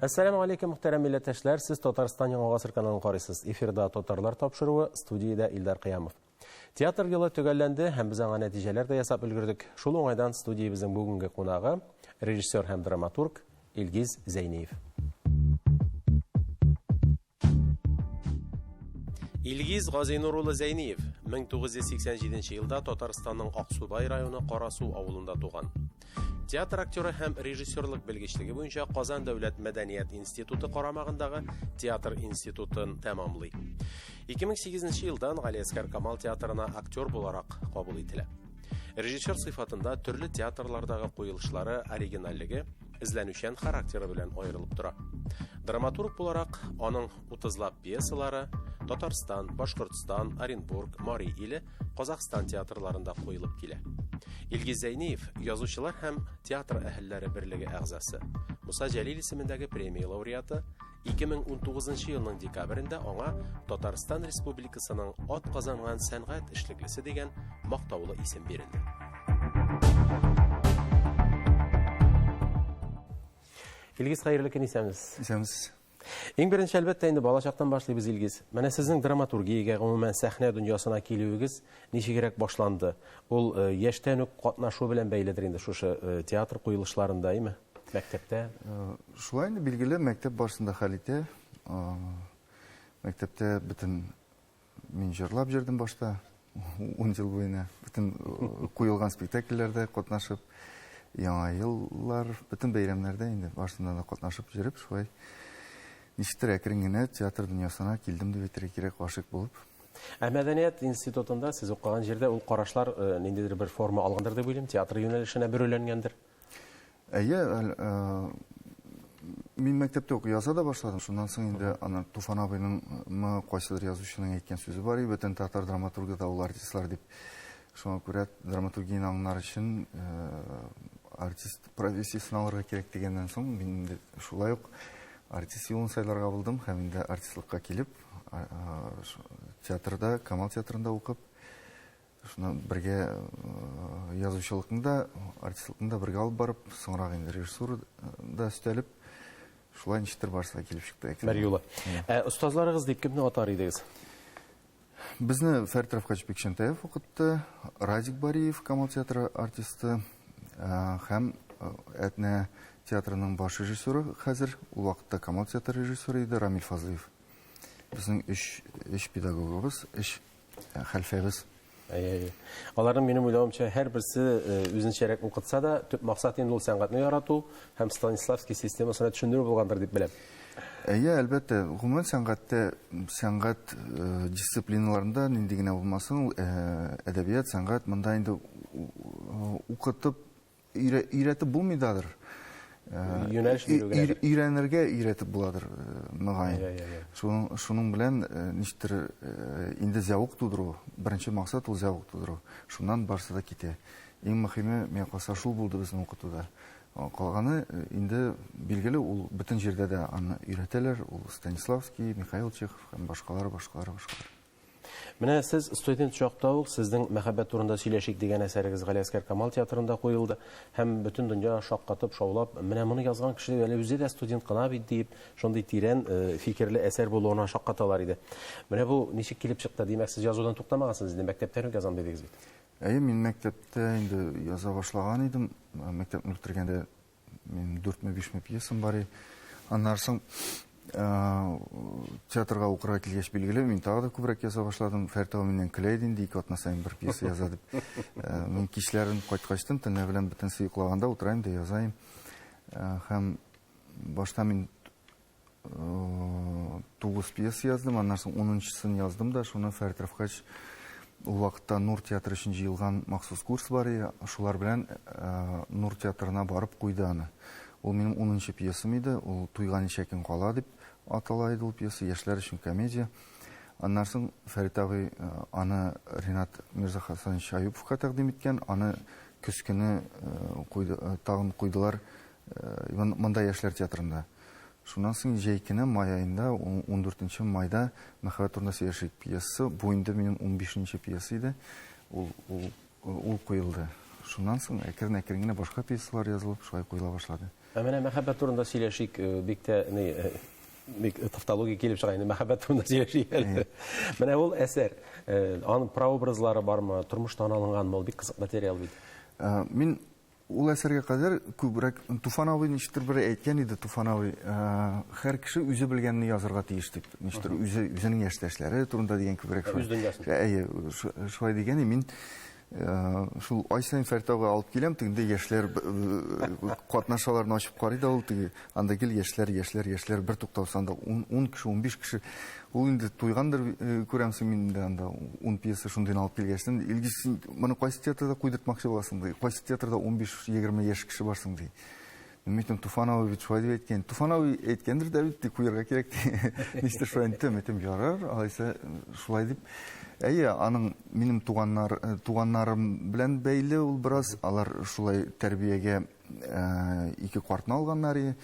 Әссәламү алейкум, мөхтәрәм милләттәшләр! Сез Татарстан Яңа гасыр каналын карыйсыз. Эфирда Татарлар тапшыруы, студиядә Илдар Кыямов. Театр елы төгәлләнде һәм без аңа нәтиҗәләр дә ясап өлгердек. Шул уңайдан студиябезнең бүгенге кунагы, режиссер һәм драматург Илгиз Зәйниев. Илгиз Газинур улы Зәйниев 1987 елда Татарстанның Аксубай районы Карасу авылында туган. Театр актеры һәм режиссерлык белгечлеге буенча Казан дәүләт мәдәният институты карамагындагы театр институтын тәмамлый. 2008 елдан Галиәсгар Камал театрына актер буларак кабул ителә. Режиссер сыйфатында төрле театрлардагы куелышлары оригинальлеге, эзләнүчән характеры белән аерылып тора. Драматург буларак аның утызлап пьесалары Татарстан, Башкортстан, Оренбург, Мари иле, Казахстан театрларында куелып килә. Илгиз Зәйниев язучылар һәм театр әһелләре берлеге әгъзасы, Муса Җәлил исемендәге премия лауреаты, 2019 елның декабрендә аңа Татарстан Республикасының атказанган сәнгать эшлеклесе дигән мактаулы исем бирелде. Илгиз, хәерле көн, исәнмесез. Исәнмесез. Иң беренче, әлбәттә, инде балачактан башлыйбыз, Илгиз. Менә сезнең драматургиягә, гомумән, сәхнә дөньясына килүегез ничегрәк башланды? Ул э, яшьтән үк катнашу белән бәйледер инде шушы э, театр куелышларында, әйме? Мәктәптә? Э, шулай инде, билгеле, мәктәп барысында хәл итә. Мәктәптә бөтен Мин җырлап йөрдем башта, 10 ел буена. Бөтен э, куелган спектакльләрдә катнашып, яңа еллар, бөтен бәйрәмнәрдә инде барысында да катнашып йөреп, шулай ничектер әкрен генә театр дөньясына килдем дип әйтергә кирәк, гашыйк булып. Ә мәдәният институтында сез укыган җирдә ул карашлар э, ниндидер бер форма алгандыр дип уйлыйм, театр юнәлешенә бөреләнгәндер. Әйе, мин мәктәптә үк яза да башладым. Шуннан соң инде аны Туфан абыйның мы кайсыдыр язучының әйткән сүзе бар иде, бөтен татар драматургы да ул артистлар дип. Шуңа күрә драматургияне аңлар өчен артист профессиясен алырга кирәк дигәннән соң, мин инде шулай ук артист юлын сайларга булдым һәм инде артистлыкка килеп, театрда, Камал театрында укып, Шуны бергә язучылыкны да, артистлыкны да бергә алып барып, соңрак инде режиссура да өстәлеп, шулай ничектер барысы да килеп чыкты. Бер юлы. Ә остазларыгыз дип кемне атар идегез? Безне Фәрит Рафкатович Бикчәнтәев укытты, Радик Бариев, Камал театры артисты, һәм Әтнә театрының баш режиссеры хәзер, ул вакытта Камал театры режиссеры иде Рамил Фазлыев. Безнең өч, өч педагогыбыз, өч хәлфәбез. Әйе, әйе. Аларның минем уйлавымча һәрберсе үзенчәрәк укытса да, төп максат инде ул сәнгатьне ярату һәм Станиславский системасына төшендерү булгандыр дип беләм. Әйе, әлбәттә, гомумән сәнгатьтә, сәнгать дисциплиналарында нинди генә булмасын, ул әдәбият, сәнгать монда инде укытып Өйрәтеп булмый дадыр. Юнәлеш бирү генә. Өйрәнергә өйрәтеп буладыр, мөгаен. Шуның, шуның белән ничектер инде зәвык тудыру, беренче максат ул зәвык тудыру. Шуннан барысы да китә. Иң мөһиме, миңа калса, шул булды безнең укытуда. Калганы инде билгеле, ул бөтен җирдә дә аны өйрәтәләр. Ул Станиславский, Михаил Чехов һәм башкалар, башкалар, башкалар. Менә сез студент чакта ук сезнең Мәхәббәт турында сөйләшик дигән әсәрегез Галиәсгар Камал театрында куелды һәм бөтен дөнья шаккатып, шаулап, менә моны язган кеше әле үзе дә студент кына бит диеп, шундый тирән э, фикерле әсәр булуына шаккаталар иде. Менә бу ничек килеп чыкты? Димәк, сез язудан туктамагансыз инде, мәктәптән үк язам дидегез бит. Әйе, мин мәктәптә инде яза башлаган идем. Мәктәпне бетергәндә Минем дүртме, бишме пьесам бар иде. Аннан соң театрга укырга килгәч, билгеле, мин тагы да күбрәк яза башладым. Фәрит абый миннән көлә иде инде, ике атна саен бер пьеса яза дип. Мин кичләрен кайткачтын, төнлә белән бөтенесе йоклаганда утырайм да язайм. Һәм башта мин 9 пьеса яздым, аннан соң 10-нчысын яздым да, шуны Фәрит Рафкач ул вакытта Нур театры өчен җыелган махсус курс бар иде, шулар белән Нур театрына барып куйды аны. Ул минем 10-нчы пьесам иде, ул Туйга ничә көн кала дип атала иде ул пьеса, яшьләр өчен комедия. Аннан соң Фәрит абый аны Ринат Мирзахасанович Аюповка тәкъдим иткән, аны көз көне куйды, тагын куйдылар монда яшьләр театрында. Шуннан соң җәй көне, май аенда, ундүртенче майда Мәхәббәт турында сөйләшик пьесасы, бу инде минем унбишенче пьеса иде, ул, ул, ул куелды. Шуннан соң әкрен-әкрен генә башка пьесалар язылып, шулай куела башлады. Ә менә мәхәббәт турында сөйләшик, бик тә ни, бик тавтология килеп чыга инде, мәхәббәт турында сөйләшик әле. Менә ул әсәр, аның прообразлары бармы, тормыштан алынганмы, ул бик кызык материал бит. Мин ул әсәргә кадәр күбрәк Туфан абый ничектер бер әйткән иде, Туфан абый, һәр кеше үзе белгәнне язарга тиеш дип, ничектер үзе үзенең яшьтәшләре турында дигән күбрәк шулай. Үз дөньясын. Әйе, шулай дигән мин шул ай саен Фәрит абый алып киләм, тегендә яшьләр катнашаларны ачып карый да ул теге, анда гел яшьләр, яшьләр, яшьләр, бер туктаусыз анда 10 кеше, 15 кеше. Ул инде туйгандыр, күрәмсең, мин инде анда 10 пьеса шундыйны алып килгәчтен, Илгиз, син моны кайсы театрда куйдыртмакчы буласың, ди. Кайсы театрда 15-20 яшь кеше барсың, ди. Мин әйтәм, Туфан абый бит шулай дип әйткән. Туфан абый әйткәндер дә бит, ди, куярга кирәк, ди. Ничектер шулай әйтте, мин әйтәм, ярар, алайса шулай дип. Әйе, аның минем туганнар, туганнарым белән бәйле ул бераз. Алар шулай тәрбиягә ике картны алганнар и.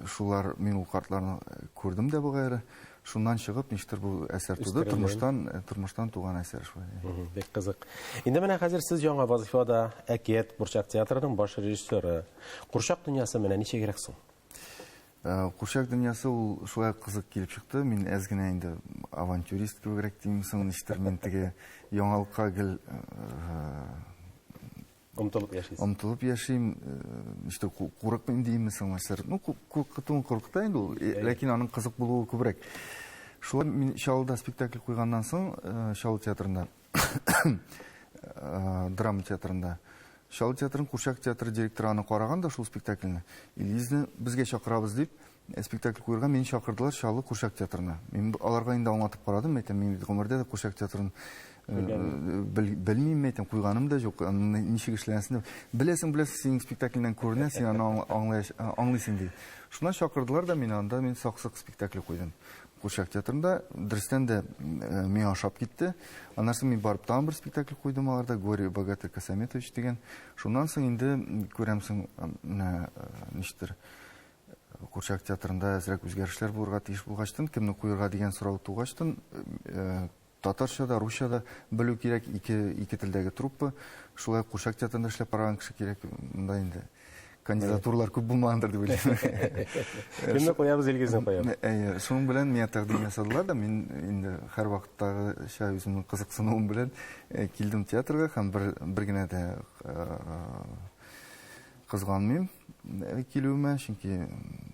Шулар, мин ул картларны күрдем дә бугай. Шуннан чыгып, ничектер бу әсәр туды. Тормыштан, тормыштан туган әсәр шулай. Бик кызык. Инде менә хәзер сез яңа вазифада, Әкият курчак театрының баш режиссеры. Курчак дөньясы менә ничегрәк соң? Курчак дөньясы ул шулай кызык килеп чыкты. Мин әз генә инде авантюрист кебегрәк димме соң, ничектер мин теге яңалыкка гел омтылып яшисез. Омтылып яшим, ничектер курыкмыйм димме соң, нәрсәләр. Ну, куркытуын куркыта инде ул, ләкин аның кызык булуы күбрәк. Шулай мин Чаллыда спектакль куйганнан соң, Чаллы театрында, драма театрында, Чаллы театрының курчак театры директоры аны караган да шул спектакльне. Илгизне безгә чакырабыз дип, спектакль куярга мине чакырдылар Чаллы курчак театрына. Мин аларга инде аңлатып карадым, әйтәм, мин бит гомердә дә курчак театрын белмим, әйтәм, куйганым да юк, ничек эшләнәсен дә. Беләсең, беләсең, синең спектакльнән күренә, син аны аңлыйсың ди. Шуннан чакырдылар да мине анда, мин Саксык спектакле куйдым. Курчак театрында, дөрестән дә, миңа ошап китте. Аннан соң мин барып тагын бер спектакль куйдым аларда, Горе богатый Косометович дигән. Шуннан соң инде күрәмсең, менә ничектер Курчак театрында әзрәк үзгәрешләр булырга тиеш булгачтын, кемне куярга дигән сорау тугачтын, татарча да, русча да белү кирәк, ике телдәге труппа. Шулай Курчак театрында эшләп караган кеше кирәк. Монда инде кандидатуралар күп булмагандыр дип уйлыйм. Кемне куябыз, Илгизне куябыз. Әйе, шуның белән миңа тәкъдим ясадылар да, мин инде һәрвакыттагыча үземнең кызыксынуым белән килдем театрга һәм бер генә дә кызганмыйм килүемә, чөнки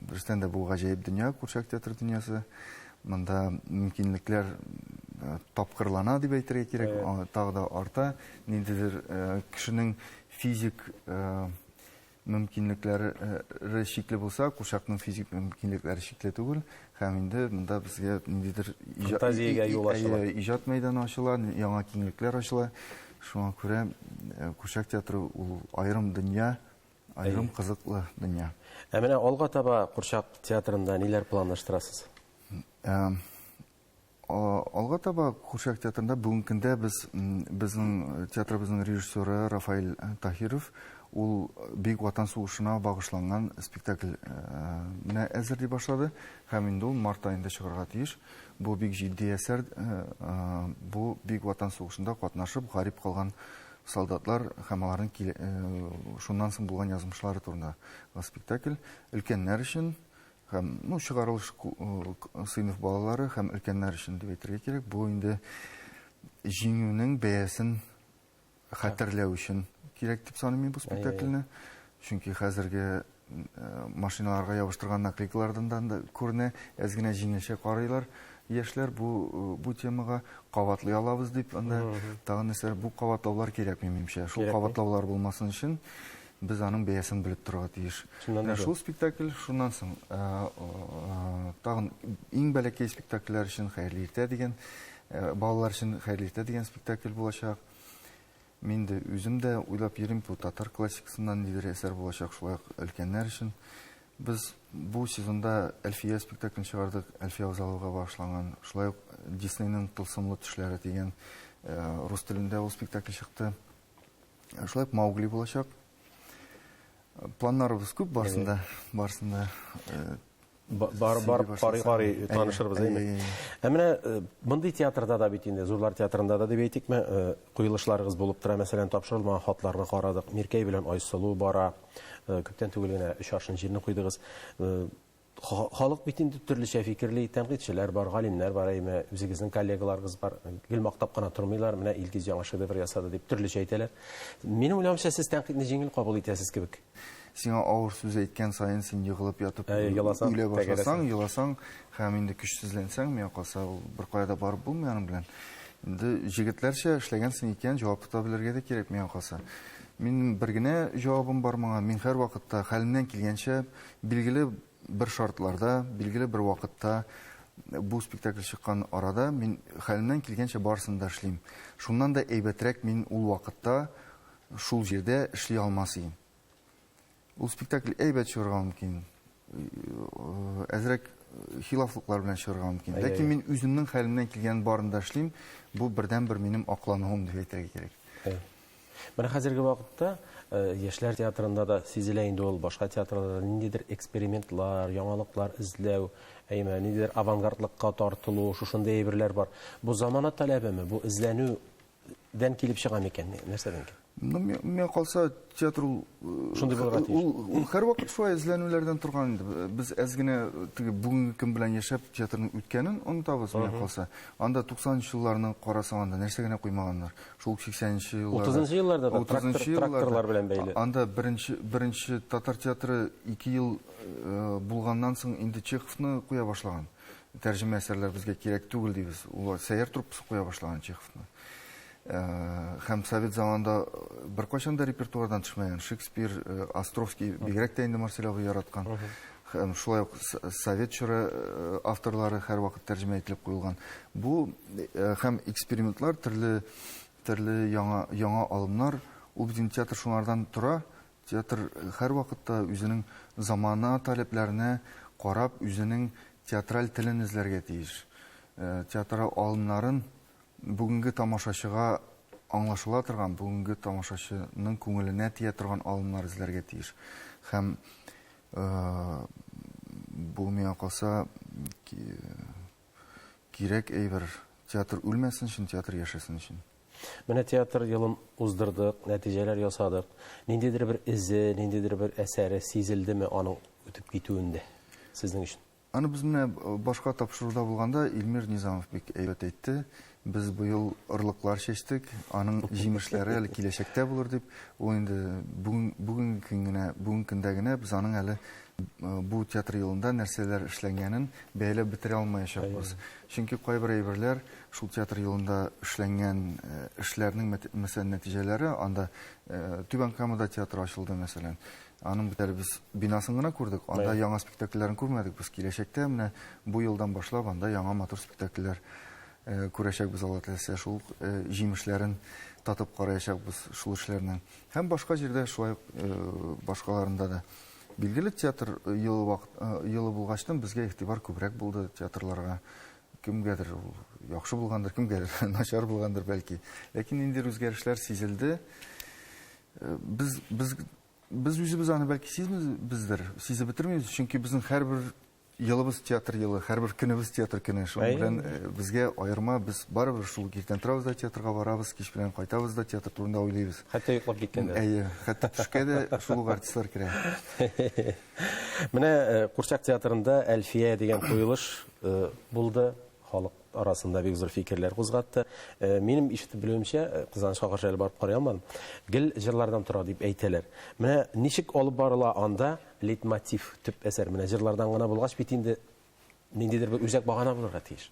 дөрестән дә бу гаҗәеп дөнья, курчак театры дөньясы. Монда мөмкинлекләр тапкырлана дип әйтергә кирәк, тагы да арта. Ниндидер кешенең физик мөмкинлекләре чикле булса, курчакның физик мөмкинлекләре чикле түгел. Һәм инде монда безгә ниндидер фантазиягә юл ачыла. Иҗат мәйданы ачыла, яңа киңлекләр ачыла. Шуңа күрә курчак театры ул аерым дөнья, аерым кызыклы дөнья. Ә менә алга таба курчак театрында ниләр планлаштырасыз? Алга таба курчак театрында бүгенге көндә без безнең театрыбызның режиссеры Рафаэль Таһиров ул Бөек Ватан сугышына багышланган спектакль менә әзерли башлады һәм инде ул март аенда чыгарга тиеш. Бу бик җитди әсәр, бу Бөек Ватан сугышында катнашып гарип калган солдатлар һәм аларның шуннан соң булган язмышлары турында спектакль. Өлкәннәр өчен һәм, ну, чыгарылыш сыйныф балалары һәм өлкәннәр өчен дип әйтергә кирәк. Бу инде җиңүнең бәясен хәтерләү өчен кирәк дип саныйм мин бу спектакльне. Чөнки хәзерге машиналарга ябыштырган наклейкалардан да күренә, әз генә җиңелчә карыйлар яшьләр бу темага, кабатлый алабыз дип, анда тагын нәрсә, бу кабатлаулар кирәкми минемчә. Шул кабатлаулар булмасын өчен без аның бәясен белеп торырга тиеш. Менә шул спектакль, шуннан соң тагын иң бәләкәй спектакльләр өчен Хәерле иртә дигән, балалар өчен Хәерле иртә дигән спектакль булачак. Мин дә үзем дә уйлап йөрим, бу татар классикасыннан нидер әсәр булачак, шулай ук өлкәннәр өчен. Без бу сезонда Әлфия спектаклен чыгардык, Әлфия Авзаловага багышланган. Шулай ук Диснейның Тылсымлы төшләре дигән рус телендә ул спектакль чыкты. Шулай ук Маугли булачак. Планнарыбыз күп, барысында, барысында. Бар бар карый карый танышырбыз, әйме? Ә менә мондый театрда да бит инде, зурлар театрында да дип әйтикме, куелышларыгыз булып тора. Мәсәлән, тапшырылмаган хатларны карадык. Миркәй белән Айсылу бара. Күптән түгел генә Өч аршын җирне куйдыгыз. Халык бит инде төрлечә фикерли, тәнкыйтьчеләр бар, галимнәр бар, әйме, үзегезнең коллегаларыгыз бар. Гел мактап кына тормыйлар, менә Илгиз яңа шедевр ясады дип төрлечә әйтәләр. Минем уйлавымча, сез тәнкыйтьне җиңел кабул итәсез кебек. Сиңа авыр сүз әйткән саен син егылып ятып үлә башласаң, еласаң һәм инде көчсезләнсәң, миңа калса, ул беркая да барып булмый аның белән. Инде җегетләрчә эшләгәнсең икән, җавап тота белергә дә кирәк, миңа калса. Минем бер генә җавабым бар моңа. Мин һәрвакытта хәлемнән килгәнчә, билгеле бер шартларда, билгеле бер вакытта бу спектакль чыккан арада мин хәлемнән килгәнчә барысын да эшлим. Шуннан да әйбәтрәк мин ул вакытта шул җирдә эшли алмас идем. Ул спектакль әйбәт чыгарга мөмкин. Әзрәк хилафлыклар белән чыгарга мөмкин. Ләкин мин үземнең хәлемнән килгән барын да эшлим. Бу бердәнбер минем аклануым дип әйтергә кирәк. Менә хәзерге вакытта яшьләр театрында да сизелә инде ул, башка театрларда да ниндидер экспериментлар, яңалыклар эзләү, әйме, ниндидер авангардлыкка тартылу, шушындый әйберләр бар. Бу замана таләбеме, бу эзләнүдән килеп чыга микән, нәрсәдән килә? Ну, миңа калса, театр ул шундый булырга тиеш. Ул һәрвакыт шулай эзләнүләрдән торган инде. Без әз генә теге бүгенге көн белән яшәп театрның үткәнен онытабыз, миңа калса. Анда 90 елларны карасаң, анда нәрсә генә куймаганнар. Шул ук 80 елларда. 30 елларда да тракторлар белән бәйле. Анда беренче татар театры 2 ел булганнан соң инде Чеховны куя башлаган. Тәрҗемә әсәрләр безгә кирәк түгел дибез. Ул Сәйяр труппасы куя башлаган Чеховны. Һәм совет заманында беркайчан да репертуардан төшмәгән Шекспир, Островский, бигрәк тә инде Марсель абый яраткан. Һәм шулай ук совет чоры авторлары һәрвакыт тәрҗемә ителеп куелган. Бу һәм экспериментлар, төрле төрле яңа яңа алымнар, ул бит инде театр шуңардан тора. Театр һәрвакытта үзенең замана таләпләренә карап, үзенең театраль телен эзләргә тиеш. Театр алымнарын бүгенге тамашачыга аңлашыла торган, бүгенге тамашачының күңеленә тия торган алымнар эзләргә тиеш. Һәм бу миңа калса кирәк әйбер. Театр үлмәсен өчен, театр яшәсен өчен. Менә театр елын уздырдык, нәтиҗәләр ясадык. Ниндидер бер эзе, ниндидер бер әсәре сизелдеме аның үтеп китүендә сезнең өчен? Аны без менә башка тапшыруда булганда Илмир Низамов бик әйбәт әйтте. Без быел орлыклар чәчтек, аның җимешләре әле киләчәктә булыр дип. Ул инде бүген, бүгенге көн генә, бүгенге көндә генә без аның әле бу театр елында нәрсәләр эшләнгәнен бәяләп бетерә алмаячакбыз. Чөнки кайбер әйберләр шул театр елында эшләнгән эшләрнең, мәсәлән, нәтиҗәләре анда Түбән Камада театр ачылды, мәсәлән. Аның бит әле без бинасын гына күрдек, анда яңа спектакльләрен күрмәдек без. Киләчәктә менә бу елдан башлап анда яңа матур спектакльләр күрәчәкбез, Алла теләсә, шул җимешләрен татып караячакбыз шул эшләрнең. Һәм башка җирдә шулай ук башкаларында да. Билгеле, театр елы вакыт елы булгачтын безгә игътибар күбрәк булды театрларга. Кемгәдер ул яхшы булгандыр, кемгәдер начар булгандыр бәлки. Ләкин ниндидер үзгәрешләр сизелде. Без без без үзебез аны бәлки сизмибездер, сизеп бетермибез, чөнки безнең һәрбер елыбыз театр елы, һәрбер көнебез театр көне. Шуның белән безгә аерма, без барыбер шул иртән торабыз да театрга барабыз, кич белән кайтабыз да театр турында уйлыйбыз. Хәтта йоклап киткәндә. Әйе, хәтта төшкә дә шул ук артистлар керә. Менә Курчак театрында Әлфия дигән куелыш булды. Халык арасында бик зур фикерләр кузгатты. Минем ишетеп белүемчә, кызганычка каршы әле барып карый алмадым. Гел җырлардан тора дип әйтәләр. Менә ничек алып барыла анда лейтмотив, төп әсәр? Менә җырлардан гына булгач бит инде ниндидер бер үзәк багана булырга тиеш.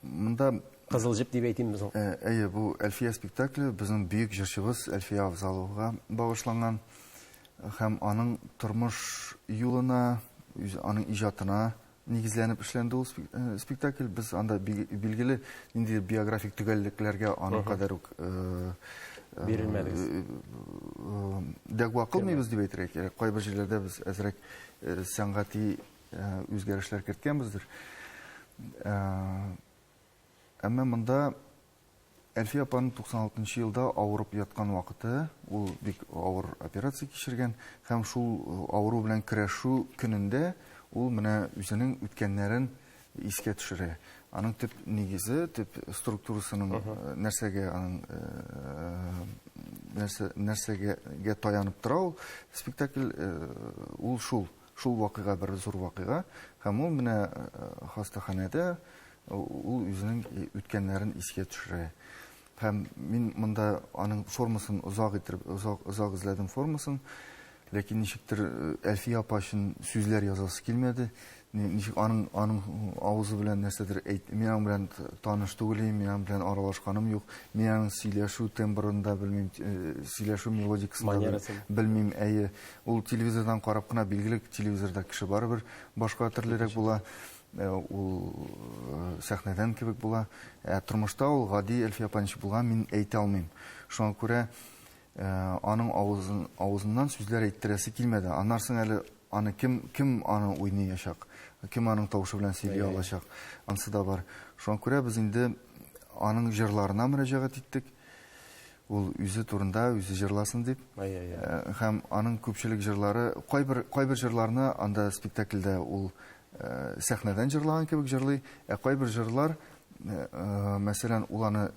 Монда Кызыл җеп дип әйтимме соң? Әйе, бу Әлфия спектакле безнең бөек җырчыбыз Әлфия Авзаловага багышланган һәм аның тормыш юлына, аның иҗатына нигезләнеп эшләнде ул спектакль. Без анда билгеле ниндидер биографик төгәллекләргә аның кадәр үк бирелмәдегез. Дәгъва кылмыйбыз дип әйтергә кирәк. Кайбер җирләрдә без әзрәк сәнгати үзгәрешләр керткәнбездер. Әмма монда Әлфия апаның 96 елда авырып яткан вакыты, ул бик авыр операция кичергән һәм шул авыру белән көрәшү көнендә Ул менә үзенең үткәннәрен искә төшерә. Аның төп нигезе, төп структурасының нәрсәгә аның нәрсә нәрсәгә таянып тора ул спектакль, ул шул шул вакыйга, бер зур вакыйга, һәм ул менә хастаханәдә ул үзенең үткәннәрен искә төшерә. Һәм мин монда аның формасын озак итеп, озак озак эзләдем формасын. Ләкин ничектер Әлфия апа өчен сүзләр язасы килмәде. Ничек аның авызы белән нәрсәдер әйт, мин аның белән таныш түгел идем, мин аның белән аралашканым юк. Мин аның сөйләшү тембрын да белмим, сөйләшү мелодикасын да белмим. Әйе, ул телевизордан карап кына, билгеле, телевизорда кеше барыбер башка төрлерәк була. Ул сәхнәдән кебек була. Ә тормышта ул гади Әлфия апа ничек булган, мин әйтә алмыйм. Шуңа күрә аның авызын, авызыннан сүзләр әйттерәсе килмәде. Аннан соң әле аны кем, кем аны уйныячак, кем аның тавышы белән сөйли алачак, ансы да бар. Шуңа күрә без инде аның җырларына мөрәҗәгать иттек. Ул үзе турында үзе җырласын дип. Һәм аның күпчелек җырлары, кайбер, кайбер җырларны анда спектакльдә ул сәхнәдән җырлаган кебек җырлый, ә кайбер җырлар, мәсәлән, ул аны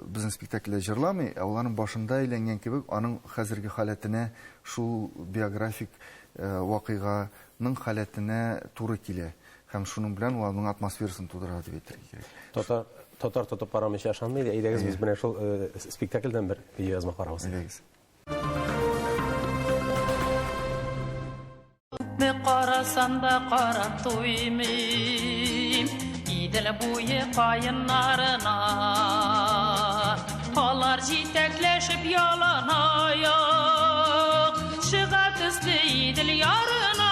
безнең спектакльдә җырламый, ә ул аның башында әйләнгән кебек, аның хәзерге халәтенә, шул биографик вакыйганың халәтенә туры килә. Һәм шуның белән ул аның атмосферасын тудыра дип әйтергә кирәк. Татар, татар тотып карамыйча ышанмый. Әйдәгез, без менә шул спектакльдән бер видеоязма карабыз. Әйдәгез. Күпме карасам да карап туймыйм Идел буе каеннарына. Алар җитәкләшеп ялан аяк чыга төсле Идел ярына.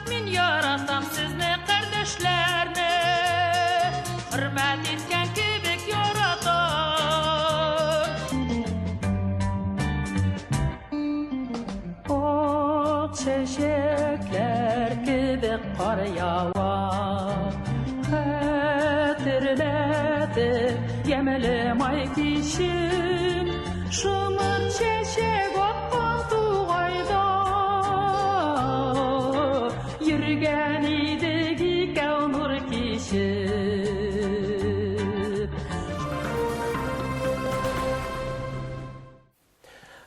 Мин яратам сезне, кардәшләрне, хөрмәт иткән кебек яратам. Ак чәчәкләр кебек кар ява, хәтерләтеп ямьле май кичен, шомырт чәчәк аткан тугайда йөргән идек икәү нур кичеп.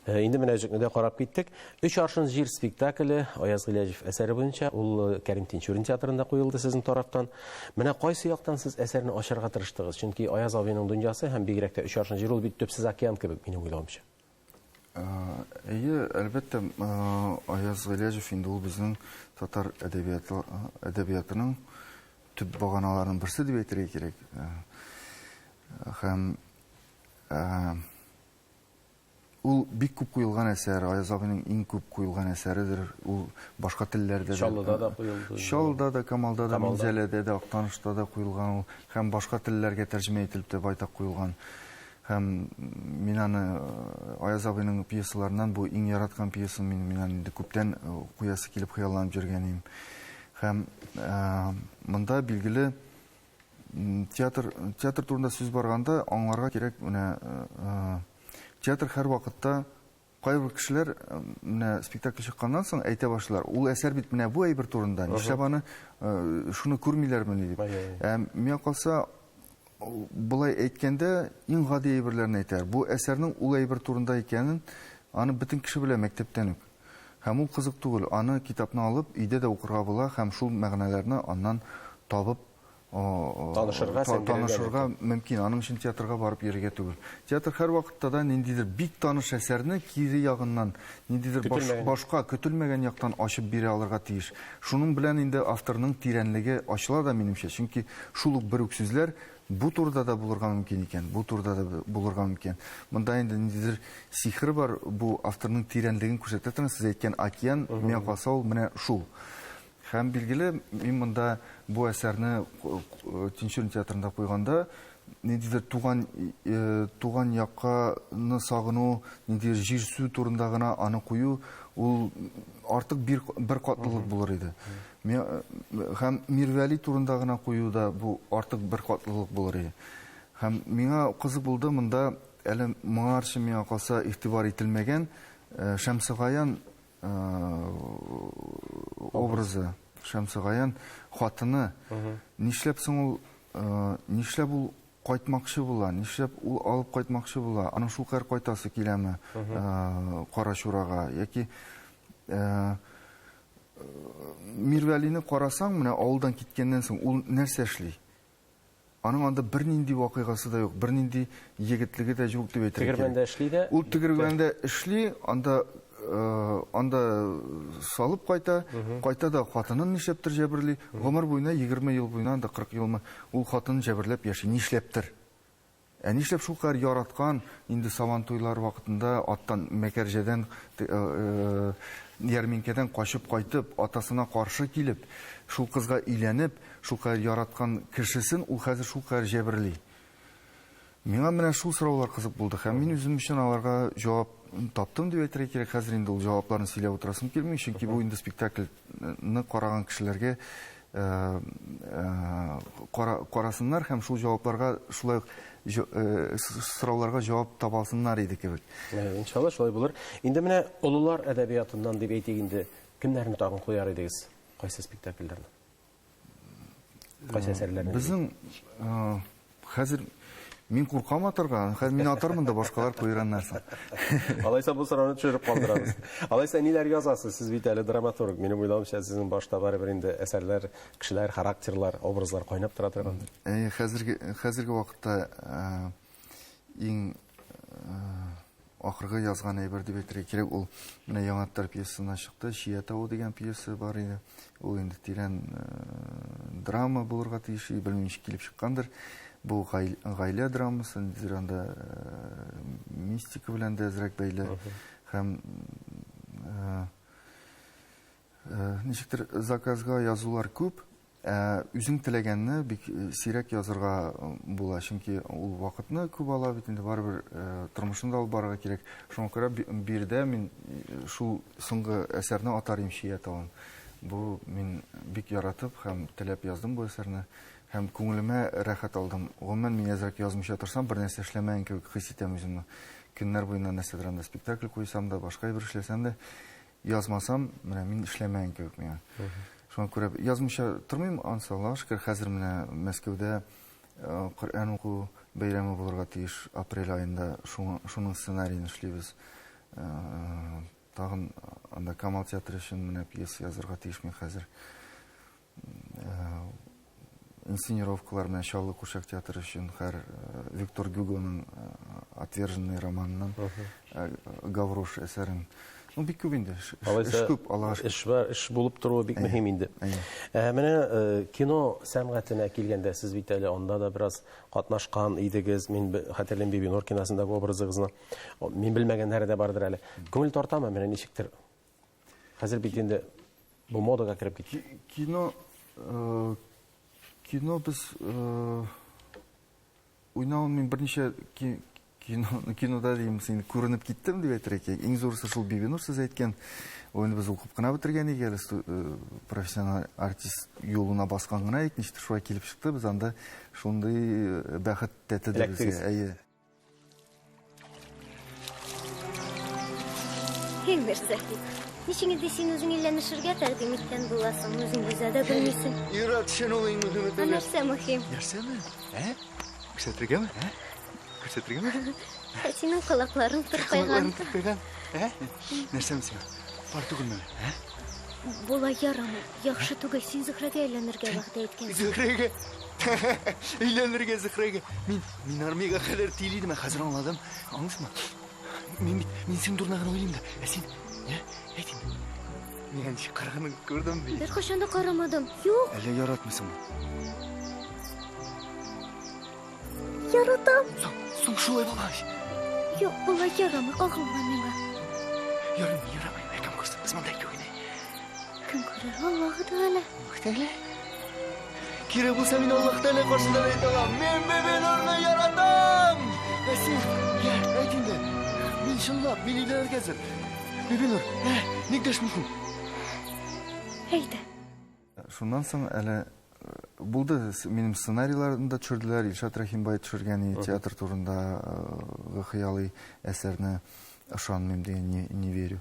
Инде менә өзекне дә карап киттек. Өч аршын җир спектакле Аяз Гыйләҗев әсәре буенча, ул Кәрим Тинчурин театрында куелды сезнең тарафтан. Менә кайсы яктан сез әсәрне ачарга тырыштыгыз? Чөнки Аяз абыйның дөньясы һәм бигрәк тә Өч аршын җир ул бит төпсез океан кебек, минем уйлавымча. Әйе, әлбәттә, Аяз Гыйләҗев инде ул безнең татар әдәбияты әдәбиятының төп баганаларының берсе дип әйтергә кирәк. Һәм ул бик күп куелган әсәр, Аяз абыйның иң күп куелган әсәредер. Ул башка телләрдә дә. Чаллыда да куелды. Чаллыда да, Камалда да, Минзәләдә дә, Актанышта да куелган ул. Һәм башка телләргә тәрҗемә ителеп тә байтак куелган. Һәм мин аны Аяз абыйның пьесаларыннан бу иң яраткан пьесам мин, мин аны инде күптән куясы килеп хыялланып йөргән идем. Һәм монда билгеле театр, театр турында сүз барганда аңларга кирәк, менә театр һәрвакытта кайбер кешеләр менә спектакль чыкканнан соң әйтә башлыйлар, ул әсәр бит менә бу әйбер турында, нишләп аны шуны күрмиләрмени дип. Ә миңа калса, болай әйткәндә иң гади әйберләрне әйтәләр. Бу әсәрнең ул әйбер турында икәнен аны бөтен кеше белә мәктәптән үк. Һәм ул кызык түгел, аны китапны алып өйдә дә укырга була һәм шул мәгънәләрне аннан табып танышырга, танышырга мөмкин. Аның өчен театрга барып йөрергә түгел. Театр һәрвакытта да ниндидер бик таныш әсәрне кире ягыннан, ниндидер башка көтелмәгән яктан ачып бирә алырга тиеш. Шуның белән инде авторның тирәнлеге ачыла да, минемчә. Чөнки шул ук бер үк сүзләр бу турыда да булырга мөмкин икән, бу турыда да булырга мөмкин. Монда инде ниндидер сихер бар, бу авторның тирәнлеген күрсәтә торган, сез әйткән океан, миңа калса, ул менә шул. Һәм билгеле, мин монда бу әсәрне Тинчурин театрында куйганда, ниндидер туган туган якканы сагыну, ниндидер җир-су турында гына аны кую, ул артык бер, бер катлылык булыр иде. Һәм Мирвәли турында гына кую да бу артык бер катлылык булыр иде. Һәм миңа кызык булды монда әле моңарчы миңа калса игътибар ителмәгән Шәмсегаян. образы, Шәмсегаян хатыны, нишләп соң ул, нишләп ул кайтмакчы була, нишләп ул алып кайтмакчы була, аның шулкадәр кайтасы киләме Карачурага, яки Мирвәлине карасаң, менә авылдан киткәннән соң ул нәрсә эшли? Аның анда бернинди вакыйгасы да юк, бернинди егетлеге дә юк дип әйтергә кирәк. Тегермәндә эшли дә. Ул тегермәндә эшли, анда анда салып кайта, кайта да хатынын нишләптер җәберли. Гомер буена, 20 ел буена, анда 40 елмы, ул хатынын җәберләп яши. Нишләптер? Ә нишләп шулкадәр яраткан, инде Сабан туйлары вакытында аттан Мәкәрҗәдән, ярминкәдән качып кайтып, атасына каршы килеп, шул кызга өйләнеп, шулкадәр яраткан кешесен ул хәзер шулкадәр җәберли. Миңа менә шул сораулар кызык булды һәм мин үзем өчен аларга җавап таптым дип әйтергә кирәк. Хәзер инде ул җавапларны сөйләп утырасым килми, чөнки бу инде спектакльне караган кешеләргә карасыннар һәм шул җавапларга шулай ук сорауларга җавап таба алсыннар иде кебек. Иншалла шулай булыр. Инде менә олылар әдәбиятыннан дип әйтик инде, кемнәрне тагын куяр идегез? Кайсы спектакльләрне? Кайсы әсәрләрне? Безнең хәзер мин куркам атарга, хәзер мин атармын да башкалар куер аннан соң. Алайса бу сорауны төшереп калдырабыз. Алайса ниләр язасыз? Сез бит әле драматург. Минем уйлавымча, сезнең башта барыбер инде әсәрләр, кешеләр, характерлар, образлар кайнап тора торгандыр. Әйе, хәзерге хәзерге вакытта иң ахыргы язган әйбер дип әйтергә кирәк, ул менә Яңа татар пьесасыннан чыкты, Чия тавы дигән пьеса бар иде. Ул инде тирән драма булырга тиеш, белмим ничек килеп чыккандыр. Бу гаилә драмасы, ниндидер анда мистика белән дә әзрәк бәйле. Һәм ничектер заказга язулар күп, Ә үзең теләгәнне бик сирәк язырга була, чөнки ул вакытны күп ала бит инде, барыбер тормышны да алып барырга кирәк. Шуңа күрә биредә мин шул соңгы әсәрне атар идем, Чия тавын. Бу мин бик яратып һәм теләп яздым бу әсәрне һәм күңелемә рәхәт алдым. Гомумән, мин әзрәк язмыйча торсам, бер нәрсә эшләмәгән кебек хис итәм үземне. Көннәр буена нәрсәдер анда спектакль куйсам да, башка әйбер эшләсәм дә, Язмасам, менә мин эшләмәгән кебек миңа. Шуңа күрә язмыйча тормыйм, ансы Аллага шөкер, хәзер менә Мәскәүдә э, Коръән уку бәйрәме булырга тиеш апрель аенда, шуның сценариен эшлибез. Э, тагын анда Камал театры өчен менә пьеса язырга тиеш мин хәзер. Инсценировкалар менә Чаллы курчак театры өчен хәр Виктор Гюгоның Отверженный романыннан Гаврош әсәрен. Ну, бик күп инде. Эш күп, Аллага шөкер. Эш бар, эш булып торуы бик мөһим инде. Ә менә кино сәнгатенә килгәндә, сез бит әле анда да бераз катнашкан идегез. Мин хәтерлим Бибинур киносындагы образыгызны. Мин белмәгәннәре дә бардыр әле. Күңел тартамы менә ничектер? Хәзер бит инде бу модага кереп китте. Кино, э, кино без э, уйнавын мин берничә кино, кинода дим, син күренеп киттем дип әйтергә кирәк. Иң зурысы шул Бибинур сез әйткән. Ул инде без укып кына бетергән идек әле, э, профессиональ артист юлына баскан гына идек, ничектер шулай килеп чыкты. Без анда шундый бәхет тәтеде безгә. Әйе. Эй, Мирзахит, ничек инде син үзең өйләнешергә тәкъдим иткән буласың, үзең йөзә дә белмисең. Ир-ат өчен ул иң мөһиме Ә түгел. нәрсә мөһим? Нәрсәме? Ә? Күрсәтергәме? Ә? Күрсәтергәме? Ә синең колакларың тырпайган. Колакларың тырпайган. Ә? Нәрсәме сиңа? Бар түгелме? Ә? Болай ярамый. Яхшы түгел, син Зөһрәгә өйләнергә вәгъдә иткәнсең. Зөһрәгә? Өйләнергә Зөһрәгә. Мин, мин армиягә кадәр тили идем, ә хәзер аңладым. Аңлыйсыңмы? Мин бит, мин синең турында гына уйлыйм да. Ә син, ә? Әйт инде. Миңа ничек караганын күрдем бит. Беркайчан да карамадым. Юк. Әллә яратмыйсыңмы? Яратам. Соң, соң шулай булгач. Юк, болай ярамый, кагылма миңа. Ярамый, ярамый. Ә кем күрсен, без монда икәү генә. Кем күрер? Аллаһы Тәгалә. Аллаһ Тәгалә? Кирәк булса, мин Аллаһ Тәгалә каршында да әйтә алам. Мин Бибинурны яратам! Ә син, я, әйт инде. Мин чынлап, мин өйләнергә әзер. Бибинур, ә, ник дәшмисең? Әйдә. Шуннан соң әле булды, минем сценарийларны да төшерделәр, Илшат Рәхимбай төшергән театр турындагы хыялый әсәрне ышанмыйм дигән, не, не верю.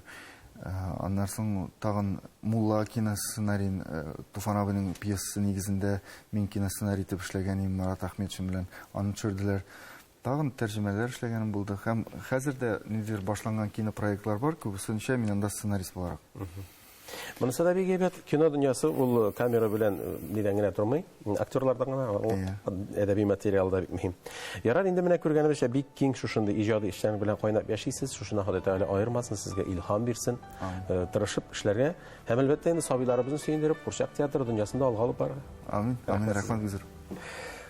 Аннан соң тагын Мулла киносценарийын Туфан абыйның пьесасы нигезендә мин киносценарий итеп эшләгән идем Марат Ахметшин белән. Аны төшерделәр. Тагын тәрҗемәләр эшләгәнем булды. Һәм хәзер дә ниндидер башланган кинопроектлар бар, күбесенчә мин анда сценарист буларак. Монысы да бик әйбәт. Кино дөньясы ул камера белән нидән генә тормый. Актерлардан гына ул әдәби материал да бик мөһим. Ярар, инде менә күргәнебезчә бик киң шушындый иҗади эшчәнлек белән кайнап яшисез. Шушына Ходай Тәгалә аермасын, сезгә илһам бирсен. Тырышып эшләргә һәм әлбәттә инде сабыйларыбызны сөендереп, курчак театры дөньясында алга алып барырга. Амин. Амин. Рәхмәт, Гүзәл.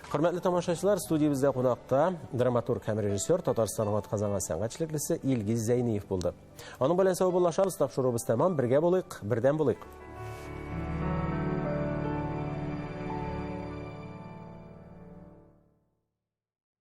Хөрмәтле тамашачылар, студиябездә кунакта драматург һәм режиссер, Татарстанның атказанган сәнгать эшлеклесе Илгиз Зәйниев булды. Аның белән саубуллашабыз, тапшыруыбыз тәмам. Бергә булыйк, бердәм булыйк.